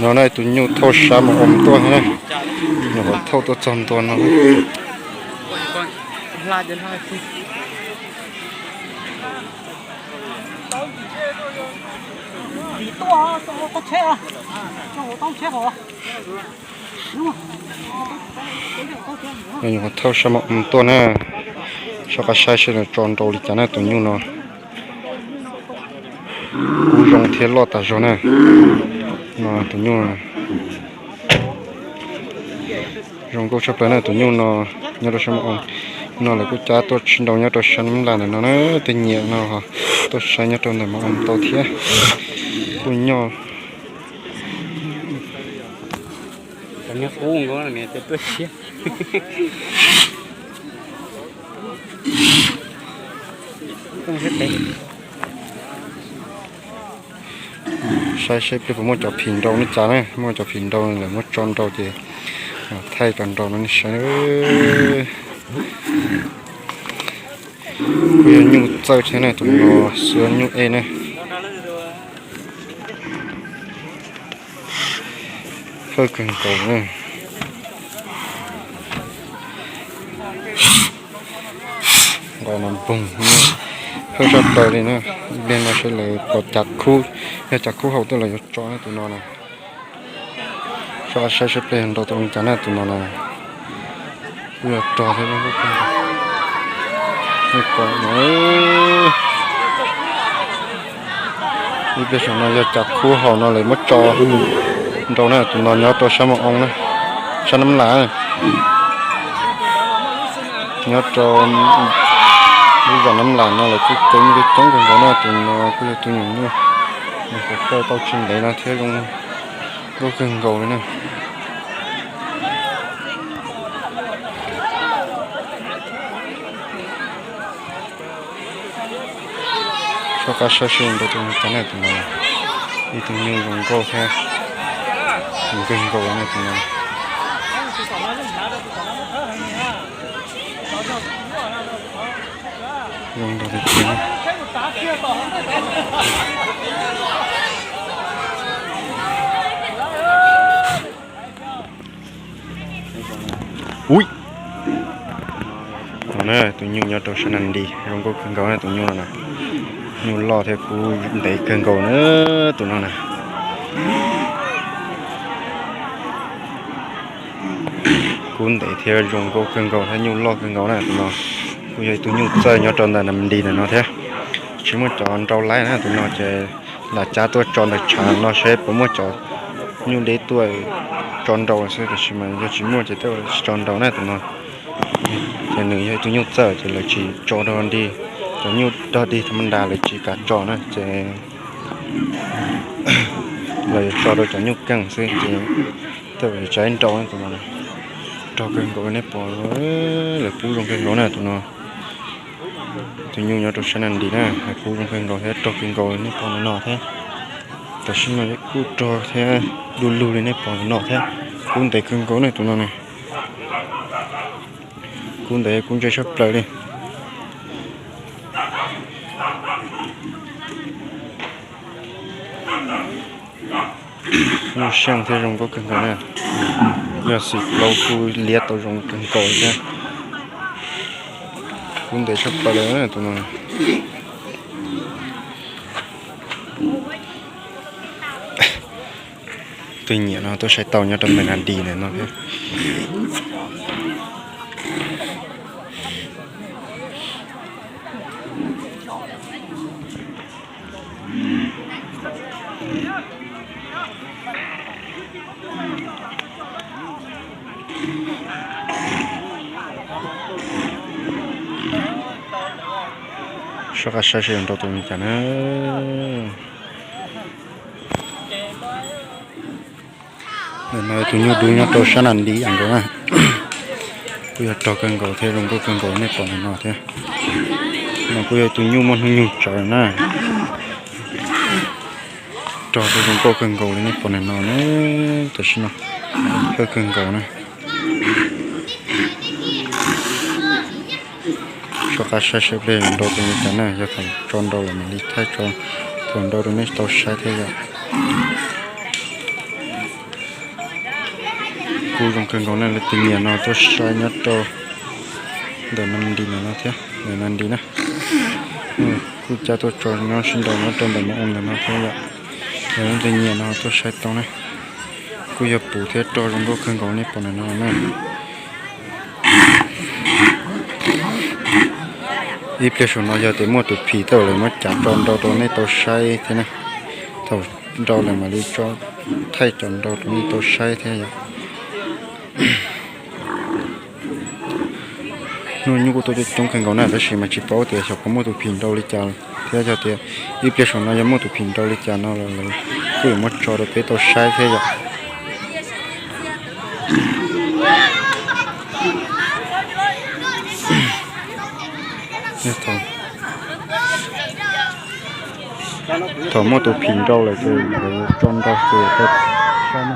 No na tus nyuj thauj sab mus om tuaj na. Nws thauj tuaj txog ntua no. Thauj sab mus om tuaj na. Soj qab saib seb nws tso nrau li cas na tus nyuj no. Kub zoo thiab loj tas zog na. No tus nyuj zoo nkauj tshaj plaws na tus nyuj no. Nyob rau sab mus om no lawv kuj cab tuaj tsis nrau nyob rau sab Nab Laj ntawm no na. Tej nyiam no tuaj saib nyob rau ntawm mus om tau thiab. Kuj nyob saib seb peb puas muaj cov phim nrau ne cas na, muaj cov phim nrau lawm muab tso nrau ces thaij cov nrau no nej saib. Kuj yog nyuj txawj thiab na, tus no xwb nyuj ej na. Hawj kawg nkaus na. Nqos no npoog, hawj tshaj plaws li na. Ib pliag no seb lawv pom cav khub, yog cav khub haus tuaj lawv yuav tso na tus no na. Soj qab saib seb peb nrau tau li cas na tus no na. Kuj yog rog thiab. Ib pliag saum no yog cav khub haus no lawv muab tso nrau na, tus no nyob rau sab Moo Oo na, sab Nab Laj. Nyob rau lub zos Nab Laj no lawv kuj coob coob kawg nkaus na, tus no kuj yog tus nyuam nyuj, nws kuj tau tsis ntev no thiab zoo nkauj kawg nkaus li na. Soj qab saib seb nrau tau li cas na tus no. Ib tug nyuj zoo nkauj thiab, zoo nkauj nkauj na tus no. Zoo nkauj tiag tiag. Ub, no na tus nyuj nyob rau sab Nas Dis zoo nkauj kawg nkaus na tus nyuj no na. Nyuj loj thiab kub ntev kawg nkaus na tus no na. Kub ntev thiab zoo nkauj kawg nkaus thiab nyuj loj kawg nkaus na tus no. Kuj yog ib tug nyuj txawj nyob rau ntawm Nas Dis ntawm no thiab. Tsis muaj cov nrau laib na tus no ces lam cab tuaj tso ntawm tshav no seb puas muaj cov nyuj deb tuaj tso nrau xwb, tiam sis mas yog tsis muaj ces tej tsis tso nrau na tus no. Ces nws yog ib tug nyuj txawj ces lawv tsis tso dog dig, cov nyuj dog dig tha ma nra lawv tsis kam tso na ces lawv yuav tso rau cov nyuj keej xwb ces tej zaum yuav tsa ib nrau na tus no. Rog kawg nkaus nej pom, lawv kub zoo kawg nkaus na tus no. Tus nyuj nyob rau sab Nas Dis na, lawv kub zoo kawg nkaus thiab rog kawg nkaus nej pom ntawm no thiab. Tam sim no kuj rog thiab du lug li nej pom ntawm no thiab. Kub ntev kawg nkaus na tus no na. Kub ntev kub ntse tshaj plaws li. Nyuj seej thiab zoo nkauj kawg nkaus na. Yog xim plaub kuj liab tau zoo kawg nkaus thiab. Kub ntev tshaj plaws li tus no. Tus nyiam no tuaj saib tau nyob rau ntawm Nas Dis ntawm no thiab. Soj qab saib seb yuav nrau tau li cas na. Ntawm no tus nyuj dub nyob rau sab Nas Dis yam nkaus na. Kuj yog rog kawg nkaus thiab zoo nkauj kawg nkaus nej pom ntawm no thiab. No kuj yog tus nyuj muaj hnub nyoog tsawv na. Rog thiab zoo nkauj kawg nkaus li nej pom ntawm no na. Tam sim no hawj kawg nkaus na. Soj qab saib seb peb nrau tau li cas na, yog thaum tso nrau lawm mam li thaij tso, thaum nrau rau nej tau saib thiab yom. Kuj zoo kawg nkaus na, leej twg nyiam no tuaj saib nyob rau ntawm no nti ntawm no thiab, ntawm no nti na. Kuj cab tuaj tso nyob sib nraus nyob rau ntawm no ntawm no thiab yom. Yog leej twg nyiam no tuaj saib tau na. Kuj yog puv thiab roj zoo nkauj kawg nkaus nej pom ntawm no na. Ib pliag saum no yog tias muaj tus phim tau lawv muab cav tso nrau rau nej tau saib thiab na. Thaum nrau lawm mam li tso thaij tso nrau rau nej tau saib thiab yom. Hnub nyuj kuj tuaj coob coob kawg nkaus na, tab sis mas tsis paub tias xyov puas muaj tus phim nrau li cas thiab yog tias ib pliag saum no yog muaj tus phim nrau li cas no los lawv kuj yuav muab tso rau peb tau saib thiab yom. Thaum muaj tus phim nrau lawm ces lawv tso nrau ces tau saib na.